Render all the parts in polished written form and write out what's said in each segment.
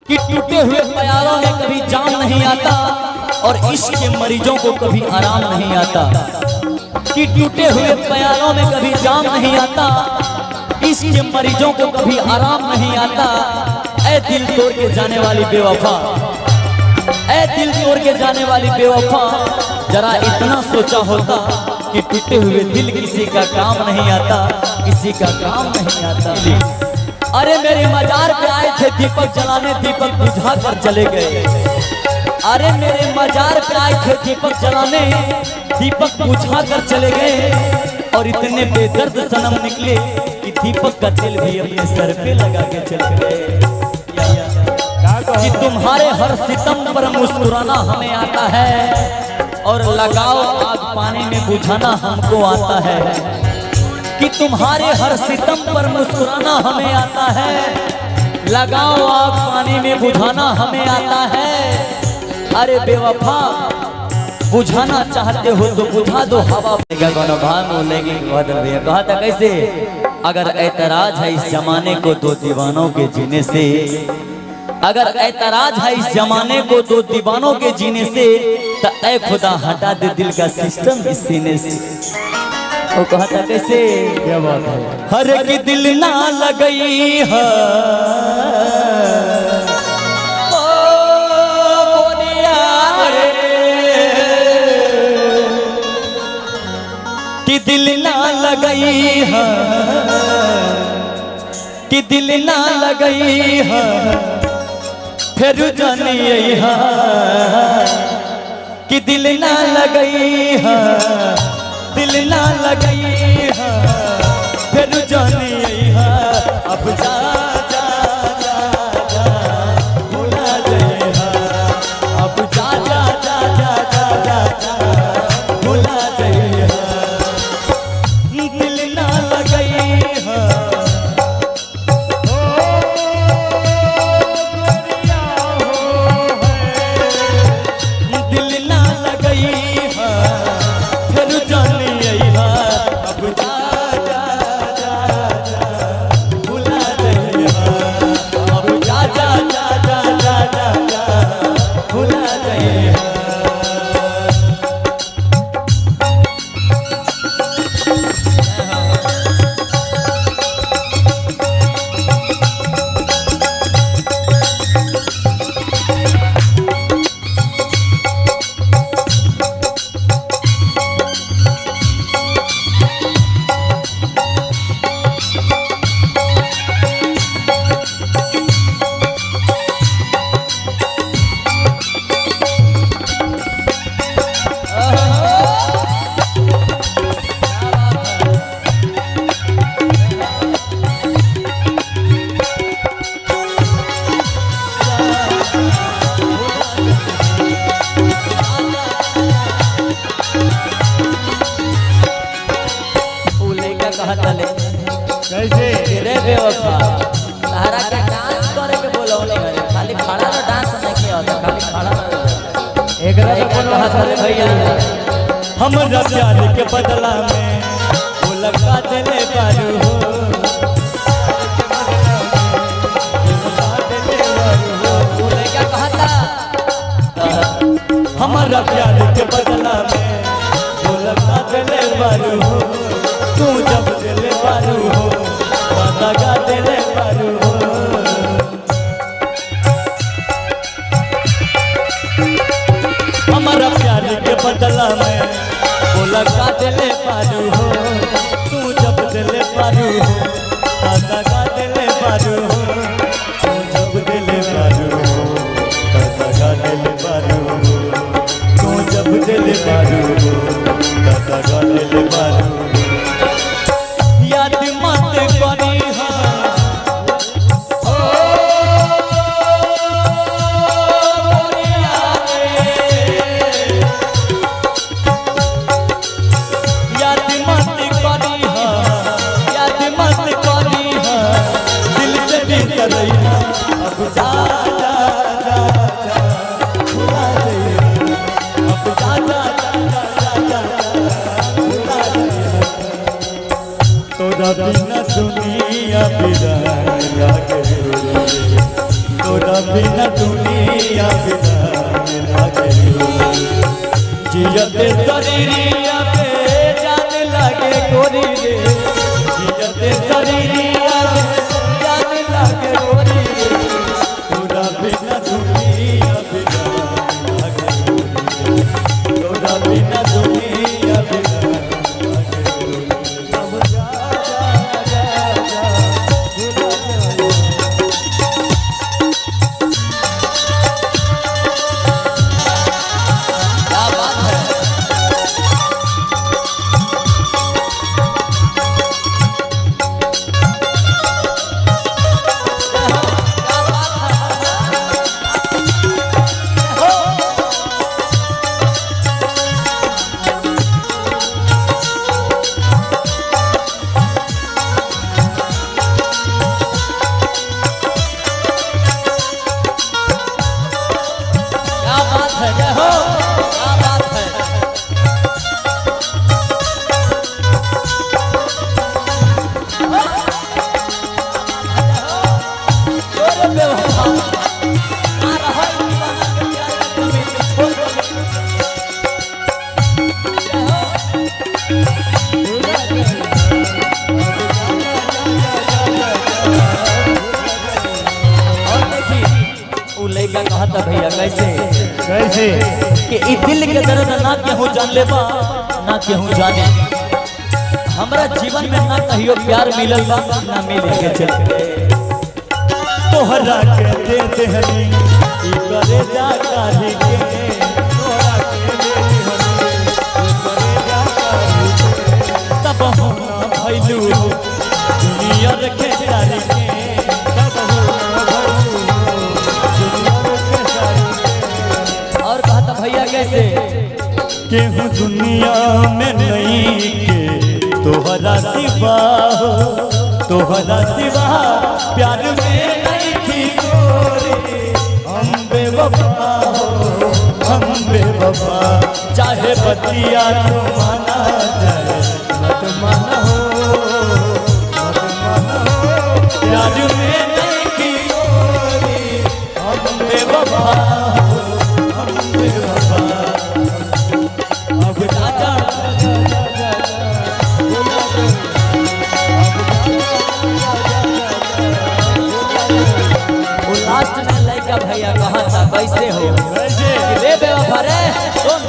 कि टूटे हुए प्यारों में कभी जाम नहीं आता और इश्क के मरीजों को कभी आराम नहीं आता। कि टूटे हुए प्यारों में कभी जाम नहीं आता, इश्क के मरीजों को कभी आराम नहीं आता। ऐ दिल तोड़ के जाने वाली बेवफा, ऐ दिल तोड़ के जाने वाली बेवफा, जरा इतना सोचा होता कि टूटे हुए दिल किसी का काम नहीं आता, किसी का काम नहीं आता। अरे मेरे मजार पे आए थे दीपक जलाने, दीपक बुझा कर चले गए। अरे मेरे मजार पे आए थे दीपक जलाने, दीपक बुझा कर चले गए। और इतने बेदर्द सनम निकले कि दीपक का तेल भी अपने सर पे लगा के चले गए। कि तुम्हारे हर सितम पर मुस्कुराना हमें आता है और लगाओ आग पानी में बुझाना हमको आता है। कि तुम्हारे हर सितम पर मुस्कुराना हमें आता है, लगाओ आग पानी में बुझाना हमें आता है। अरे बेवफा बुझाना चाहते हो तो बुझा दो हवा। भैया कहा था कैसे, अगर ऐतराज है इस जमाने को दो दीवानों के जीने से, अगर ऐतराज है इस जमाने को दो दीवानों के जीने से, तो ऐ खुदा हटा दे दिल का सिस्टम इस सीने से। वो कहा था कैसे, क्या बात है। हर की दिल ना लगई है, ओ गोरिया रे, कि दिल ना लगई है, कि दिल ना लगई है, फिर जानी है, कि दिल ना लगई है, दिल ना लगई है, फिर जानी है, अब जा जा जा जा भुला जाए है, अब जा जा जा जा जा जा जा भुला जाए है, दिल ना लगई है। ओ गोरिया हो है, दिल ना लगई है, फिर जानी है, अब जा जा जा जा भुला जाए है, अब जा जा जा जा जा जा जा भुला जाए है। उ लइका कहत ले कैसे रे बेवफा, तहरा के डांस करे के बोलौले हरे, खाली खड़ा रह डांस नहीं के होता, खाली खड़ा रह। एकरा तो लइका कोनो कहत ले भैया हमरा प्यार के बदला में वो लगा देले बारू हो, वो लइका कहता हमारा प्यार के बदला में वो लगा देले बारू हो, तू जब दिले बारू हो लगा देले बारू हो। हमारा प्यार के बदला में वो लगा दिले पारू हो, तू जब दिले पारू हो लगा दिले पारू हो, तू जब दिले पारू हो लगा दिले पारू हो, तू जब दिले पारू हो लगा दिले पारू हो। याद मत करी हा, ओ गोरिया रे, याद मत करी हा, याद मत करी हा, दिल से भी बिना दुनिया बिना लागे जियते शरीरिया पे जान लागे गोरी रे जियते शरीरिया पे जान लागे गोरी रे तोरा बिना दुनिया बिना लागे गोरी रे तोरा बिना दुनिया बिना लागे गोरी रे। अब जा जा जा जा भुला जा। क्या बात है। क्या बात है। हो। क्या बात है, जय हो, क्या बात है। छोड़ बेवफा, आ रहा है दीवाना के प्यार का कमी से छोड़ दे। जय हो। और देखी उ लइका कहता भैया कैसे कैसे कि ई दिल के दर्द ना केहू जान लेबा ना केहू जाने। हमरा जीवन में ना कहियो प्यार मिलल बा ना मिले के चलते। तोहरा के दे देहनी ई करे जा काढ़ी के तोहरा के दे देहनी ई करे जा काढ़ी के तब हो ना भइलू हो दुनिया के सारी के तब हो ना भइलू हो दुनिया के सारी के। और कहता भैया कैसे केहू दुनिया में नहीं के तोहरा सिवा हो तोहरा सिवा प्यार में नहीं थी गोरी हम बेवफा हो हम बेवफा चाहे बतिया तो माना जाए मत माना हो मत माना हो प्यार में नहीं थी गोरी हम बेवफा हो हम बेवफा। अब चाचा वो लास्ट में लइका भैया कहता कैसे हो कैसे कि रे बेवफा रे सुन,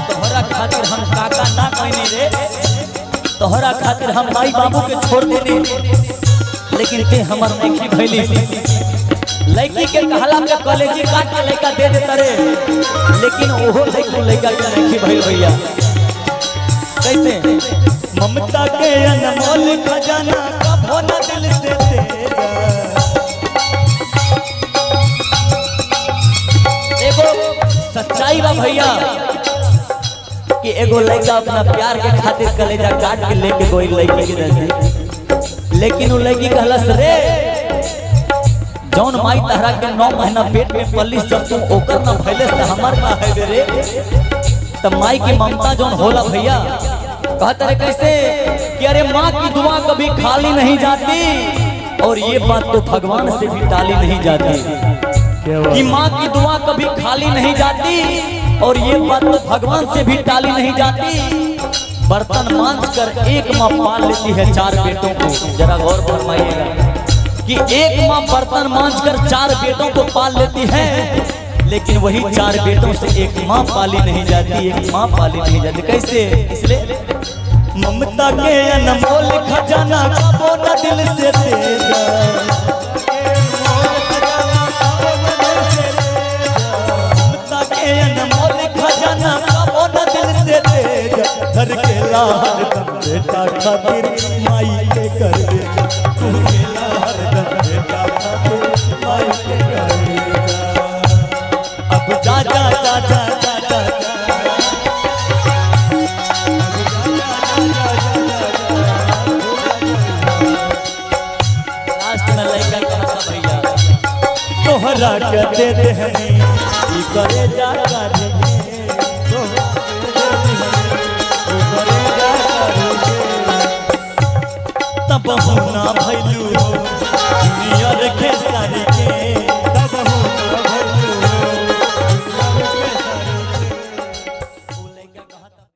तोहरा खातिर हम काका ना कहनी रे, तोहरा खातिर हम माई बाबू के छोड़ देनी, लेकिन ते हमर नइखी भइली। लड़की के कहला पे कॉलेजी काट के लड़का दे देता रे, लेकिन ओहो लड़को लड़का के नइखी भइल भैया। कैसे ममता के अनमोल खजाना कभो न दिल से तेरा। एगो सच्चाई बा भैया कि एगो लड़का अपना प्यार के खातिर कलेजा काट के लेके गोई लड़की के नजदीक, लेकिन उ लड़की कहलस रे जौन माई तहरा के 9 महीना पेट में पलिस जब तुम ओकर ना भइलेस त हमर का है रे। त माई की ममता जौन होला भैया कहता रे कैसे कि अरे माँ की दुआ कभी खाली नहीं जाती और ये बात तो भगवान से भी टाली नहीं जाती कि माँ की दुआ कभी खाली नहीं जाती और ये बात तो भगवान से भी टाली नहीं जाती। बर्तन मांज कर एक माँ पाल लेती है 4 बेटों को। जरा गौर फरमाइएगा कि एक माँ बर्तन मांज कर 4 बेटों को पाल लेती है, लेकिन वही 4 बेटों से एक माँ पाली नहीं जाती, एक माँ पाली नहीं जाती। कैसे? इसलिए ममता के अनमोल खजाना कबो न दिल से तेरा। ममता के अनमोल खजाना कबो न दिल से तेरा। धर के हरदम बेटा खातिर माई के कर दे, तू केला हरदम बेटा खातिर माई के कर दे। अब जा जा जा जा जा जा लास्ट में लड़का कहता भैया तोहरा के दे देहनी ई करे जा कर तब होना भैलू हो दुनिया रखे सारी के।